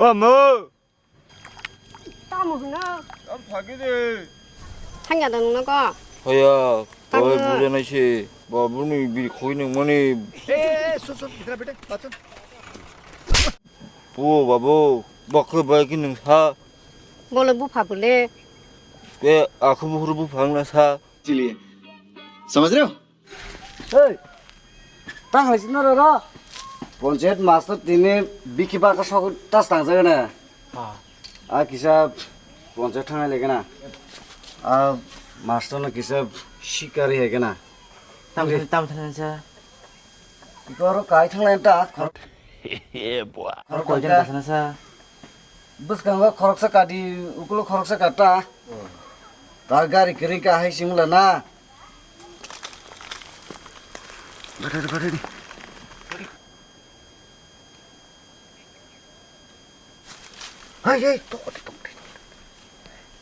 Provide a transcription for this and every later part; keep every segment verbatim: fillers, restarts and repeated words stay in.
Omo. Tamo hino. Tam thagi de. Thangya da nungno ko. Hoya, Tamo. Oi bujana se. Babu ni biri khoi nung mani. Eh, eh, eh, sun, sun, idhar bete, baat sun. Puo babu, bakhe bai ki nung sa. Bole bupha bole. Ke akhu buhuru bupha na sa. Chiliye. Samajh rahe ho? Hey, tang hai sino ro ro. Panchayat master tini biki baka sok tas tang jaga na. Ha. A kisa panchayat thang hai lege na. A master no kisa sikari hai gana. Tam Re. Tam thang sa. Iko ro kai thang lai ta. Khor- Yeah, boy. Khor Koi jan kai ta. Kasana sa. Bwskango khoroksa kadi, ukulo khoroksa kata. Ta gari kwrwi ka hai singla na. Batari, batari. Hai, hai, tok, tok, tok.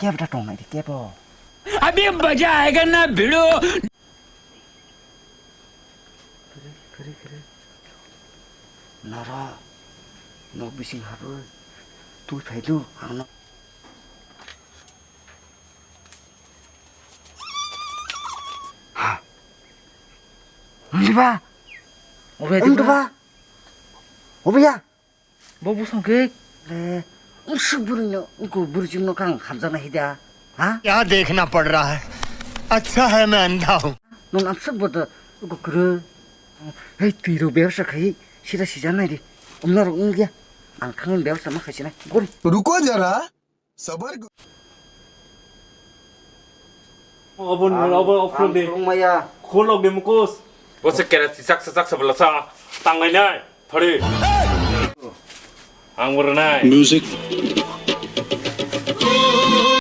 Kebra tong nai, kebo. अभी मजा आएगा ना भिड़ो। Kiri, kiri, kiri. Nara, nok bising habu. Tui phaidu, ang no. Ha. Undi ba? Undi ba? Undi ba? Ubi ya? Bo busong ke? Le, unsuk burino, uko burjing no kang hamjana hida. Ha? क्या देखना पड़ रहा है? अच्छा है मैं अंधा हूँ। Non amsuk bodo, uko kuru. Hei, tiro bebsa khai, sira sijana di. Umna rok ungya. Ang thangin bebsa ma khai sina. Gori. रुको जरा, सबर करो। Obo, obo, obo, obo, de. Ang maya. Kholok de mukos. Bo se kera si sak sak sak bela sa. Tangai nai. Thori. Ang wara nai. Music.